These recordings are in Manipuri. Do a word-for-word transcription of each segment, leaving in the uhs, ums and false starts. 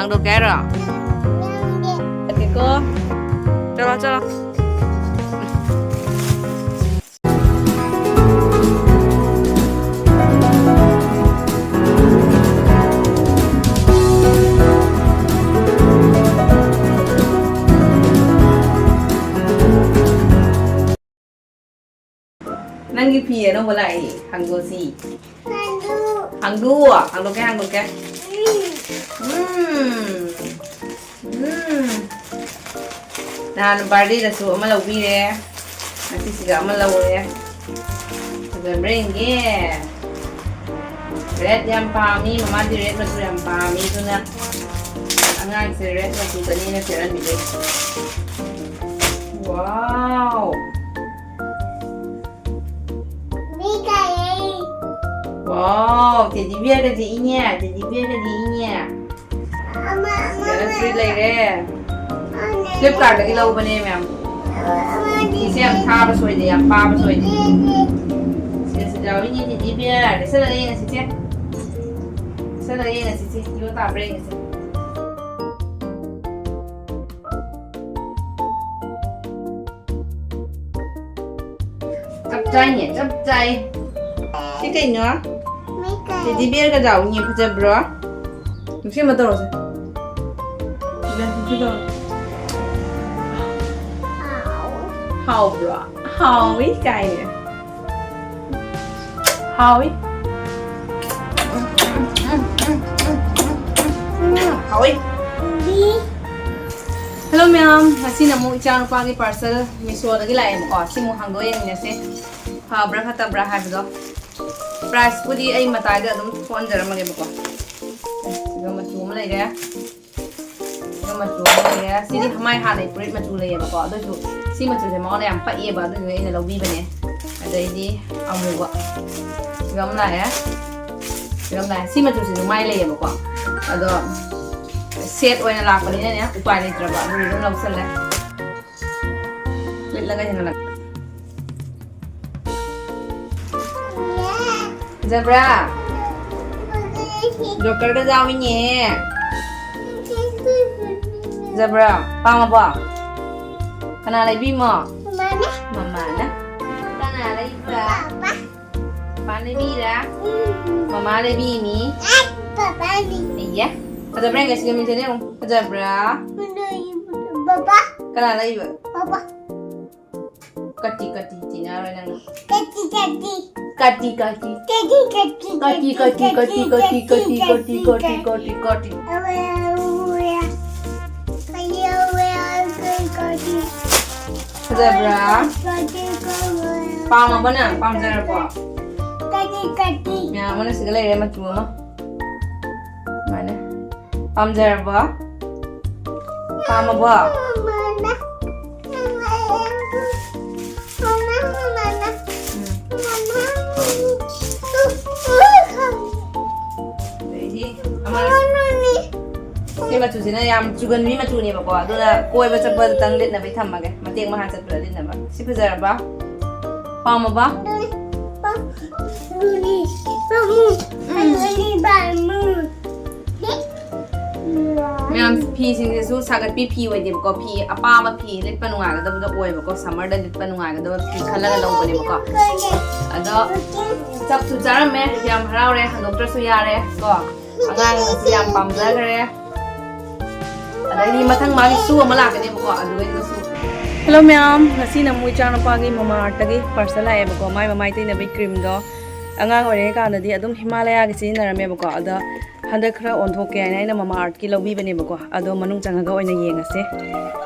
ꯍꯥꯡꯗꯣꯛꯀꯦ ꯍꯥꯏꯔꯣ? ꯌꯥꯝꯗꯦ꯫ ꯆꯠꯀꯦꯀꯣ꯫ ꯆꯠꯂꯣ, ꯆꯠꯂꯣ꯫ ꯅꯪꯒꯤ ꯐꯤ ꯑꯅꯧꯕ ꯂꯥꯛꯏ, ꯍꯥꯡꯗꯣꯛꯁꯤ꯫ ꯍꯥꯡꯗꯣꯛ꯫ ꯍꯥꯡꯗꯣꯛ, ꯍꯥꯡꯗꯣꯛꯀꯦ, ꯍꯥꯡꯗꯣꯛꯀꯦ꯫ ꯎꯝ꯫ ꯎꯝ꯫ ꯎꯝ꯫ ꯅꯍꯥꯟ birthdayꯗꯁꯨ ꯑꯃ ꯂꯧꯕꯤꯔꯦ, ꯉꯁꯤꯁꯤꯒ ꯑꯃ ꯂꯧꯔꯦ꯫ ꯐꯖꯕ꯭ꯔꯥ ꯌꯦꯡꯒꯦ꯫ Red ꯌꯥꯝ ꯄꯥꯝꯃꯤ, ꯃꯃꯥꯗꯤ red ꯃꯆꯨ ꯌꯥꯝ ꯄꯥꯝꯃꯤ, ꯑꯗꯨꯅ ꯑꯉꯥꯡꯁꯦ red ꯃꯆꯨꯗꯅꯦꯅ ꯁꯦꯠꯍꯟꯕꯤꯗꯣꯏꯅꯦ꯫ Wow! ꯃꯤ ꯀꯥꯏꯌꯦ꯫ Wow, teddy bearꯒꯁꯦ ꯏꯅꯦ, teddy bearꯒꯁꯦ ꯏꯅꯦ꯫ ꯑꯃ, ꯑꯃ, ꯁꯤꯗꯅ ꯐꯨꯔꯤꯠ ꯂꯩꯔꯦ꯫ ꯑꯃ, Flipkartꯇꯒꯤ ꯂꯧꯕꯅꯦ ꯃꯌꯥꯝ꯫ ꯑꯃ, ꯁꯤꯁꯦ ꯌꯥꯝ ꯊꯥꯕ ꯁꯣꯏꯗꯦ, ꯌꯥꯝ ꯄꯥꯕ ꯁꯣꯏꯗꯦ꯫ ꯁꯤꯗꯁꯨ ꯌꯥꯎꯔꯤꯅꯦ teddy bear꯫ ꯂꯤꯠꯁꯜꯂꯒ ꯌꯦꯡꯉꯁꯤꯁꯦ꯫ ꯂꯤꯠꯁꯜꯂꯒ ꯌꯦꯡꯉꯁꯤꯁꯦ꯫ ꯌꯣ ꯇꯥꯕ꯭ꯔꯥ ꯌꯦꯡꯉꯁꯤ꯫ ꯆꯞ ꯆꯥꯏꯅꯦ, ꯆꯞ ꯆꯥꯏ꯫ ꯁꯤ ꯀꯩꯅꯣ? ꯃꯤ ꯀꯥꯏ꯫ Teddy bearꯒ ꯌꯥꯎꯏꯅꯦ, ꯐꯖꯕ꯭ꯔꯣ? ꯅꯨꯡꯁꯤ ꯑꯃ ꯇꯧꯔꯁꯦ꯫ ꯅꯨꯡꯁꯤ ꯇꯧꯔꯁꯦ꯫ ꯍꯥꯎ꯫ ꯍꯥꯎꯕ꯭ꯔꯣ? ꯍꯥꯎꯏ ꯀꯥꯏꯅ꯫ ꯍꯥꯎꯏ꯫ ꯍꯥꯎꯏ꯫ ꯕꯤ꯫ Hello ꯃꯌꯥꯝ, ꯉꯁꯤꯅ ꯑꯃꯨꯛ ꯏꯆꯥꯅꯨꯄꯥꯒꯤ parcel Meeshoꯗꯒꯤ ꯂꯥꯛꯑꯦꯕꯀꯣ꯫ ꯁꯤꯃꯨꯛ ꯍꯥꯡꯗꯣꯛꯑ ꯌꯦꯡꯃꯤꯟꯅꯁꯦ꯫ ꯐꯕ꯭ꯔꯥ ꯐꯠꯇꯕ꯭ꯔꯥ ꯍꯥꯏꯕꯗꯣ꯫ Priceꯄꯨꯗꯤ ꯑꯩ ꯃꯇꯥꯏꯗ ꯑꯗꯨꯝ ꯊꯣꯛꯍꯟꯖꯔꯝꯃꯒꯦꯕꯀꯣ꯫ ꯁꯤꯗ ꯃꯆꯨ ꯑꯃ ꯂꯩꯔꯦ꯫ ꯁꯤꯒ ꯃꯆꯨ ꯑꯃ ꯂꯩꯔꯦ꯫ ꯁꯤꯗꯤ ꯃꯥꯏ ꯍꯥꯟꯅꯩ ꯐꯨꯔꯤꯠ ꯃꯆꯨ ꯂꯩꯌꯦꯕꯀꯣ꯫ ꯑꯗꯨꯁꯨ ꯁꯤ ꯃꯆꯨꯁꯦ ꯃꯉꯣꯟꯗ ꯌꯥꯝ ꯄꯛꯑꯦꯕ, ꯑꯗꯨꯗꯨꯒꯤ ꯑꯩꯅ ꯂꯧꯕꯤꯕꯅꯦ꯫ ꯑꯗꯩꯗꯤ ꯑꯃꯨꯕ꯫ ꯁꯤꯒ ꯑꯃ ꯂꯥꯛꯑꯦ꯫ ꯁꯤꯒ ꯑꯃ ꯂꯥꯛꯑꯦ꯫ ꯁꯤ ꯃꯆꯨꯁꯤꯁꯨ ꯃꯥꯏ ꯂꯩꯌꯦꯕꯀꯣ꯫ ꯑꯗꯣ set ꯑꯣꯏꯅ ꯂꯥꯛꯄꯅꯤꯅꯅꯦ, ꯎꯄꯥꯏ ꯂꯩꯇ꯭ꯔꯕ꯫ ꯑꯗꯨꯗꯤ ꯑꯗꯨꯝ ꯂꯧꯁꯜꯂꯦ꯫ ꯂꯤꯠꯂꯒ ꯌꯦꯡꯍꯜꯂꯛꯀꯦ꯫ ꯐꯖꯕ꯭ꯔꯥ? Jokerꯒ ꯌꯥꯎꯏꯅꯦ꯫ ꯐꯖꯕ꯭ꯔꯥ? ꯄꯥꯝꯃꯕꯣ? ꯀꯅꯥ ꯂꯩꯕꯤꯃꯣ? ꯃꯃꯥꯅ꯫ ꯃꯃꯥꯅ꯫ ꯀꯅꯥ ꯂꯩꯕ? ꯄꯥꯄꯥ꯫ ꯄꯥꯄꯥ ꯂꯩꯕꯤꯔꯥ? ꯎꯝ꯫ ꯃꯃꯥ ꯂꯩꯕꯤꯅꯤ? ꯑꯦ, ꯄꯥꯄꯥ ꯂꯩꯕꯤ꯫ ꯑꯩꯌꯥ꯫ ꯐꯖꯕ꯭ꯔꯥ? ꯉꯁꯤ ꯀꯃꯤꯡ ꯊꯦꯡꯅꯩ ꯑꯃꯨꯛ꯫ ꯐꯖꯕ꯭ꯔꯥ? ꯄꯥꯄꯥ꯫ ꯀꯅꯥ ꯂꯩꯕ? ꯄꯥꯄꯥ꯫ ꯀꯇꯤ ꯀꯇꯤ ꯇꯤꯅꯔꯣꯏ ꯅꯪ꯫ ꯀꯇꯤ ꯀꯇꯤ꯫ ꯀꯇꯤ ꯀꯇꯤ꯫ ꯀꯇꯤ ꯀꯇꯤ꯫ ꯀꯇꯤ ꯀꯇꯤ ꯀꯇꯤ ꯀꯇꯤ ꯀꯇꯤ ꯀꯇꯤ ꯀꯇꯤ ꯀꯇꯤ ꯀꯇꯤ꯫ ꯑꯋꯦ, ꯑꯋꯦ꯫ ꯑꯋꯦ, ꯑꯋꯦ, ꯀꯇꯤ ꯀꯇꯤ꯫ ꯐꯖꯕ꯭ꯔꯥ? ꯀꯇꯤ ꯀꯇꯤ꯫ ꯄꯥꯝꯃꯕ ꯅꯪ? ꯄꯥꯝꯖꯔꯕꯣ? ꯀꯇꯤ ꯀꯇꯤ꯫ ꯃꯌꯥꯝ ꯑꯃꯅ ꯁꯤꯗ ꯂꯩꯔꯦ ꯃꯆꯨ ꯑꯃ꯫ ꯁꯨꯃꯥꯏꯅ꯫ ꯄꯥꯝꯖꯔꯕꯣ? ꯄꯥꯝꯃꯕꯣ? ꯃꯃꯥꯅ꯫ ꯃꯃꯥ, ꯃꯃꯥꯅ꯫ ꯎꯝ꯫ ꯃꯃꯥ꯫ ꯑꯗꯩꯗꯤ ꯑꯃ ꯃꯃꯥꯅꯤ꯫ ꯁꯤ ꯃꯆꯨꯁꯤꯅ ꯌꯥꯝ ꯆꯨꯒꯟꯕꯤ ꯃꯆꯨꯅꯦꯕꯀꯣ, ꯑꯗꯨꯅ ꯀꯣꯏꯕ ꯆꯠꯄꯗꯇꯪ ꯂꯤꯠꯅꯕꯩ ꯊꯝꯃꯒꯦ, ꯃꯇꯦꯛ ꯃꯍꯥ ꯆꯠꯄꯗ ꯂꯤꯠꯅꯕ꯫ ꯁꯤ ꯐꯖꯔꯕ? ꯄꯥꯝꯃꯕ? ꯂꯨꯅꯤ꯫ ꯄꯥꯝ-, ꯂꯨꯅꯤ꯫ ꯄꯥꯝꯃꯨ꯫ ꯎꯝ꯫ ꯂꯨꯅꯤ ꯄꯥꯝꯃꯨ꯫ ꯃꯌꯥꯝ ꯐꯤꯁꯤꯡꯁꯤꯁꯨ ꯁꯥꯒꯠꯄꯤ ꯐꯤ ꯑꯣꯏꯗꯦꯕꯀꯣ, ꯐꯤ ꯑꯄꯥꯕ ꯐꯤ ꯂꯤꯠꯄ ꯅꯨꯡꯉꯥꯏꯒꯗꯕꯗꯣ ꯑꯣꯏꯕꯀꯣ, ꯁꯝꯃꯔꯗ ꯂꯤꯠꯄ ꯅꯨꯡꯉꯥꯏꯒꯗꯕ ꯐꯤ ꯈꯜꯂꯒ ꯂꯧꯕꯅꯦꯕꯀꯣ꯫ ꯑꯗꯣ ꯆꯥꯛꯁꯨ ꯆꯥꯔꯝꯃꯦ, ꯌꯥꯝ ꯍꯔꯥꯎꯔꯦ, ꯍꯟꯗꯣꯛꯇ꯭ꯔꯁꯨ ꯌꯥꯔꯦ ꯀꯣ꯫ ꯑꯉꯥꯡꯁꯨ ꯌꯥꯝ ꯄꯥꯝꯖꯈ꯭ꯔꯦ꯫ ꯑꯗꯩꯗꯤ ꯃꯊꯪ ꯃꯥꯒꯤ ꯁꯨ ꯑꯃ ꯂꯥꯛꯀꯅꯦꯕꯀꯣ, ꯑꯗꯨꯒꯩꯗꯨꯁꯨ꯫ ꯍꯦꯜꯂꯣ ꯃꯌꯥꯝ, ꯉꯁꯤꯅ ꯑꯃꯨꯛ ꯏꯆꯥꯅꯨꯄꯥꯒꯤ ꯃꯃꯥ ꯑꯥꯔꯠꯇꯒꯤ ꯄꯥꯔꯁꯦꯜ ꯂꯥꯛꯑꯦꯕꯀꯣ, ꯃꯥꯏ ꯃꯃꯥꯏ ꯇꯩꯅꯕꯒꯤ ꯀ꯭ꯔꯤꯝꯗꯣ꯫ ꯑꯉꯥꯡ ꯑꯣꯏꯔꯤꯉꯩ ꯀꯥꯟꯗꯗꯤ ꯑꯗꯨꯝ ꯍꯤꯃꯥꯂꯌꯥꯒꯤ ꯁꯤꯖꯤꯟꯅꯔꯝꯃꯦꯕꯀꯣ, ꯑꯗ ꯍꯟꯗꯛ ꯈꯔ ꯑꯣꯟꯊꯣꯛꯀꯦ ꯍꯥꯏꯅ ꯑꯩꯅ ꯃꯃꯥ ꯑꯥꯔꯠꯀꯤ ꯂꯧꯕꯤꯕꯅꯦꯕꯀꯣ, ꯑꯗꯣ ꯃꯅꯨꯡ ꯆꯪꯉꯒ ꯑꯣꯏꯅ ꯌꯦꯡꯉꯁꯦ꯫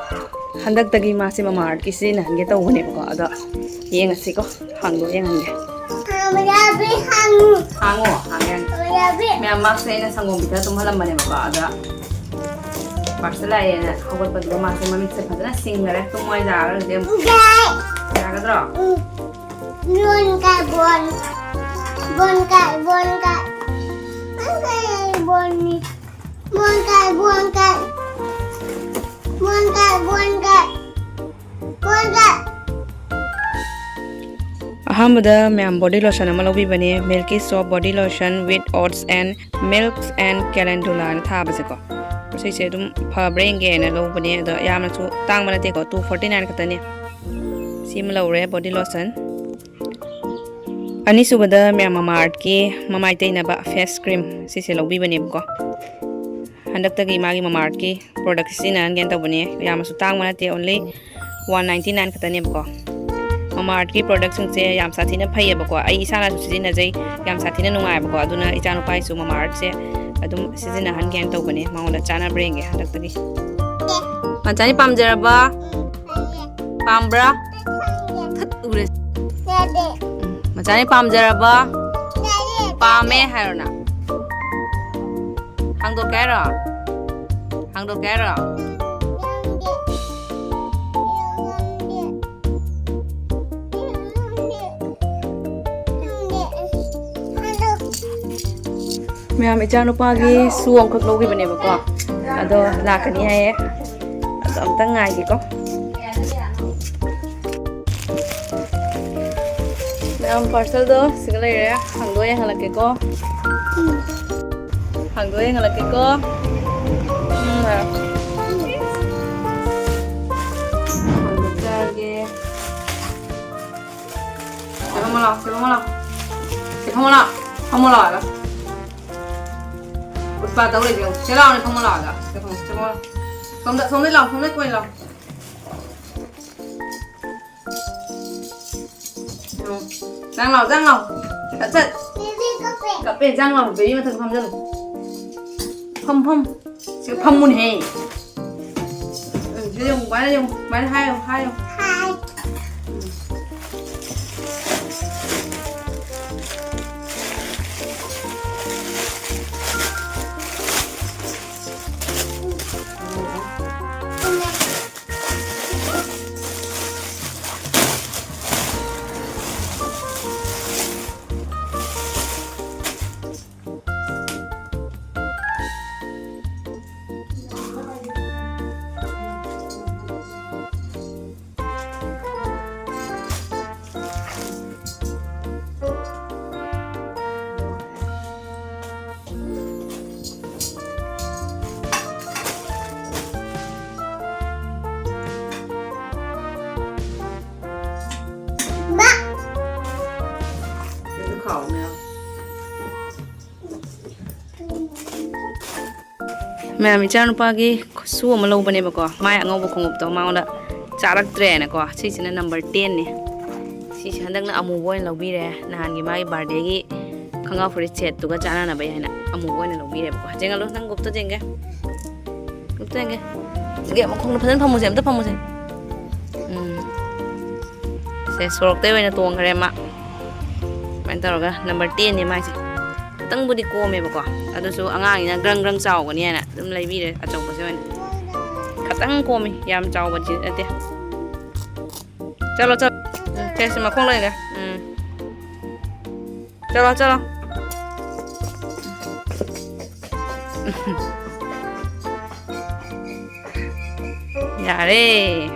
ꯍꯟꯗꯛꯇꯒꯤ ꯃꯥꯁꯦ ꯃꯃꯥ ꯑꯥꯔꯠꯀꯤ ꯁꯤꯖꯤꯟꯅꯍꯟꯒꯦ ꯇꯧꯕꯅꯦꯕꯀꯣ, ꯑꯗꯣ ꯌꯦꯡꯉꯁꯤꯀꯣ, ꯍꯥꯡꯗꯣꯛ ꯌꯦꯡꯍꯟꯒꯦ꯫ ꯍꯥꯡꯉꯣ, ꯍꯥꯡꯉꯦ꯫ ꯃꯌꯥꯝ ꯃꯥꯁꯦ ꯑꯩꯅ ꯁꯪꯒꯣꯝ ꯄꯤꯊꯛꯑ ꯇꯨꯝꯍꯜꯂꯝꯕꯅꯦꯕꯀꯣ, ꯑꯗ ꯄꯥꯔꯁꯦꯜ ꯂꯥꯛꯑꯦꯅ ꯍꯧꯒꯠꯄꯗꯨꯗ ꯃꯥꯁꯦ ꯃꯃꯤꯠꯁꯦ ꯐꯖꯅ ꯁꯤꯡꯈꯔꯦ꯫ ꯇꯨꯝꯃꯣ ꯍꯥꯏ ꯌꯥꯔꯔꯣꯏ ꯏꯕꯦꯝꯃ꯫ ꯌꯥꯒꯗ꯭ꯔꯣ? ꯕꯣꯟ ꯀꯥꯏ, ꯕꯣꯟ꯫ ꯕꯣꯟ ꯀꯥꯏ, ꯕꯣꯟ ꯀꯥꯏ꯫ ꯕꯣꯟꯅꯤ꯫ ꯕꯣꯟ ꯀꯥꯏ, ꯕꯣꯟ ꯀꯥꯏ꯫ ꯕꯣꯟ ꯀꯥꯏ, ꯕꯣꯟ ꯀꯥꯏ꯫ ꯕꯣꯟ ꯀꯥꯏ꯫ ꯑꯍꯥꯟꯕꯗ ꯃꯌꯥꯝ ꯕꯣꯗꯤ ꯂꯣꯁꯟ ꯑꯃ ꯂꯧꯕꯤꯕꯅꯦ, milky soap body lotion with oats and milks and calendula ꯍꯥꯏꯅ ꯊꯥꯕꯁꯦꯀꯣ꯫ ꯁꯤꯁꯦ ꯑꯗꯨꯝ ꯐꯕ꯭ꯔꯥ ꯌꯦꯡꯒꯦꯅ ꯂꯧꯕꯅꯦ꯫ ꯑꯗꯣ ꯌꯥꯝꯅꯁꯨ ꯇꯥꯡꯕ ꯅꯠꯇꯦꯀꯣ, two forty nine ꯈꯛꯇꯅꯦ꯫ ꯁꯤꯃ ꯂꯧꯔꯦ, body lotion꯫ ꯑꯅꯤꯁꯨꯕꯗ ꯃꯌꯥꯝ ꯃꯃꯥ ꯑꯥꯔꯠꯀꯤ ꯃꯃꯥꯏ ꯇꯩꯅꯕ face cream, ꯁꯤꯁꯦ ꯂꯧꯕꯤꯕꯅꯦꯕꯀꯣ꯫ ꯍꯟꯗꯛꯇꯒꯤ ꯃꯥꯒꯤ ꯃꯃꯥ ꯑꯥꯔꯠꯀꯤ product ꯁꯤꯖꯤꯟꯅꯍꯟꯒꯦꯅ ꯇꯧꯕꯅꯦ꯫ ꯌꯥꯝꯅꯁꯨ ꯇꯥꯡꯕ ꯅꯠꯇꯦ, only one ninety nine ꯈꯛꯇꯅꯦꯕꯀꯣ꯫ ꯃꯃꯥ ꯑꯥꯔꯠꯀꯤ product ꯁꯤꯡꯁꯦ ꯌꯥꯝ ꯁꯥꯊꯤꯅ ꯐꯩꯌꯦꯕꯀꯣ, ꯑꯩ ꯏꯁꯥꯅꯁꯨ ꯁꯤꯖꯤꯟꯅꯖꯩ, ꯌꯥꯝ ꯁꯥꯊꯤꯅ ꯅꯨꯡꯉꯥꯏꯕꯀꯣ꯫ ꯑꯗꯨꯅ ꯏꯆꯥꯅꯨꯄꯥꯒꯤꯁꯨ ꯃꯃꯥ ꯑꯥꯔꯠꯁꯦ ꯑꯗꯨꯝ ꯁꯤꯖꯤꯟꯅꯍꯟꯒꯦꯅ ꯇꯧꯕꯅꯦ, ꯃꯉꯣꯟꯗ ꯆꯥꯟꯅꯕ꯭ꯔꯥ ꯌꯦꯡꯒꯦ ꯍꯟꯗꯛꯇꯒꯤ꯫ ꯃꯆꯥꯅꯤ ꯄꯥꯝꯖꯔꯕ? ꯄꯥꯝꯕ꯭ꯔꯥ? ꯊꯠ ꯎꯔꯦ꯫ ꯎꯝ, ꯃꯆꯥꯅꯤ ꯄꯥꯝꯖꯔꯕ? ꯄꯥꯝꯃꯦ ꯍꯥꯏꯔꯣ ꯅꯪ? ꯍꯥꯡꯗꯣꯛꯀꯦ ꯍꯥꯏꯔꯣ? ꯍꯥꯡꯗꯣꯛꯀꯦ ꯍꯥꯏꯔꯣ? ꯃꯌꯥꯝ, ꯏꯆꯥꯅꯨꯄꯥꯒꯤ ꯁꯨ ꯑꯃꯈꯛ ꯂꯧꯈꯤꯕꯅꯦꯕꯀꯣ, ꯑꯗꯣ ꯂꯥꯛꯀꯅꯤ ꯍꯥꯏꯌꯦ꯫ ꯑꯗꯣ ꯑꯝꯇꯪ ꯉꯥꯏꯒꯦꯀꯣ꯫ ꯃꯌꯥꯝ, parcel ꯗꯣ ꯁꯤꯒ ꯂꯩꯔꯦ, ꯍꯥꯡꯗꯣꯛꯑ ꯌꯦꯡꯍꯜꯂꯛꯀꯦꯀꯣ꯫ ꯍꯥꯡꯗꯣꯛꯑ ꯌꯦꯡꯍꯜꯂꯛꯀꯦꯀꯣ꯫ ꯎꯝ, ꯍꯥꯏꯔꯣ꯫ ꯍꯥꯡꯗꯣꯛꯆꯔꯒꯦ꯫ ꯁꯤ ꯐꯝꯃꯣ ꯂꯥꯎ, ꯁꯤ ꯐꯝꯃꯣ ꯂꯥꯎ꯫ ꯁꯤ ꯐꯝꯃꯣ ꯂꯥꯎ꯫ ꯐꯝꯃꯣ ꯂꯥꯎ ꯍꯥꯏꯕ꯫ ꯄꯨꯁꯄꯥ ꯇꯧ ꯂꯩꯁꯦ ꯌꯦꯡꯉꯨ꯫ ꯁꯤ ꯂꯥꯎꯅꯦ, ꯐꯝꯃꯣ ꯂꯥꯎ ꯍꯥꯏꯕ꯫ ꯁꯤ ꯐꯝꯃꯣ, ꯁꯤ ꯐꯝꯃꯣ ꯂꯥꯎ꯫ ꯁꯣꯝꯗ, ꯁꯣꯝꯗ ꯂꯥꯎ, ꯁꯣꯝꯗ ꯀꯣꯏ ꯂꯥꯎ꯫ ꯌꯦꯡꯉꯨ꯫ ꯆꯪ ꯂꯥꯎ, ꯆꯪ ꯂꯥꯎ꯫ ꯁꯠ, ꯁꯠ꯫ ꯀꯞꯄꯦ, ꯆꯪ ꯂꯥꯎ, baby ꯃꯊꯛꯇ ꯐꯝꯖꯜꯂꯨ꯫ ꯐꯝ, ꯐꯝ꯫ ꯁꯤ ꯐꯝꯃꯨꯅꯦꯍꯦ꯫ ꯎꯝ, ꯁꯤꯗ ꯌꯦꯡꯉꯨ, ꯁꯨꯃꯥꯏꯅ ꯌꯦꯡꯉꯨ, ꯁꯨꯃꯥꯏꯅ ꯍꯥꯏꯌꯨ, ꯍꯥꯏꯌꯨ꯫ ꯍꯥꯏ꯫ ꯎꯝ꯫ ꯃꯌꯥꯝ, ꯏꯆꯥꯅꯨꯄꯥꯒꯤ ꯁꯨ ꯑꯃ ꯂꯧꯕꯅꯦꯕꯀꯣ, ꯃꯥꯏ ꯑꯉꯧꯕ ꯈꯣꯡꯎꯞꯇꯣ ꯃꯉꯣꯟꯗ ꯆꯥꯔꯛꯇ꯭ꯔꯦꯅꯀꯣ꯫ ꯁꯤꯁꯤꯅ ꯅꯝꯕꯔ ꯇꯦꯟꯅꯤ꯫ ꯁꯤꯁꯦ ꯍꯟꯗꯛꯅ ꯑꯃꯨꯕ ꯑꯣꯏꯅ ꯂꯧꯕꯤꯔꯦ꯫ ꯅꯍꯥꯟꯒꯤ ꯃꯥꯒꯤ ꯕꯥꯔꯗꯦꯒꯤ ꯈꯣꯡꯒ꯭ꯔꯥꯎ ꯐꯨꯔꯤꯠ ꯁꯦꯠꯇꯨꯒ ꯆꯥꯟꯅꯅꯕ ꯍꯥꯏꯅ ꯑꯃꯨꯕ ꯑꯣꯏꯅ ꯂꯧꯕꯤꯔꯦꯕꯀꯣ꯫ ꯌꯦꯡꯍꯜꯂꯣ, ꯅꯪ ꯒ꯭ꯔꯨꯞꯇ ꯌꯦꯡꯒꯦ꯫ ꯒ꯭ꯔꯨꯞꯇ ꯌꯦꯡꯒꯦ꯫ ꯌꯦꯡꯒꯦ, ꯃꯈꯣꯡꯗ ꯐꯖꯅ ꯐꯝꯃꯨꯁꯦ, ꯑꯝꯇ ꯐꯝꯃꯨꯁꯦ꯫ ꯎꯝ꯫ ꯁꯦ, ꯁꯣꯔꯣꯛꯇꯩ ꯑꯣꯏꯅ ꯇꯣꯡꯈ꯭ꯔꯦ ꯃꯥ꯫ ꯁꯨꯃꯥꯏꯅ ꯇꯧꯔꯒ ꯅꯝꯕꯔ ꯇꯦꯟꯅꯤ ꯃꯥꯏꯁꯦ꯫ ꯈꯤꯇꯪꯕꯨꯗꯤ ꯀꯣꯝꯃꯦꯕꯀꯣ, ꯑꯗꯨꯁꯨ ꯑꯉꯥꯡꯅꯤꯅ ꯒ꯭ꯔꯪ ꯒ꯭ꯔꯪ ꯆꯥꯎꯒꯅꯤ ꯍꯥꯏꯅ ꯑꯗꯨꯝ ꯂꯩꯕꯤꯔꯦ ꯑꯆꯧꯕꯁꯦ ꯑꯣꯏꯅ꯫ ꯈꯤꯇꯪ ꯀꯣꯝꯃꯤ, ꯌꯥꯝ ꯆꯥꯎꯕꯗꯤ ꯅꯠꯇꯦ꯫ ꯆꯠꯂꯣ, ꯆꯠꯂꯣ꯫ ꯎꯝ, ꯁꯦ, ꯁꯤ ꯃꯈꯣꯡ ꯂꯩꯔꯦ꯫ ꯎꯝ꯫ ꯆꯠꯂꯣ, ꯆꯠꯂꯣ꯫ ꯌꯥꯔꯦ꯫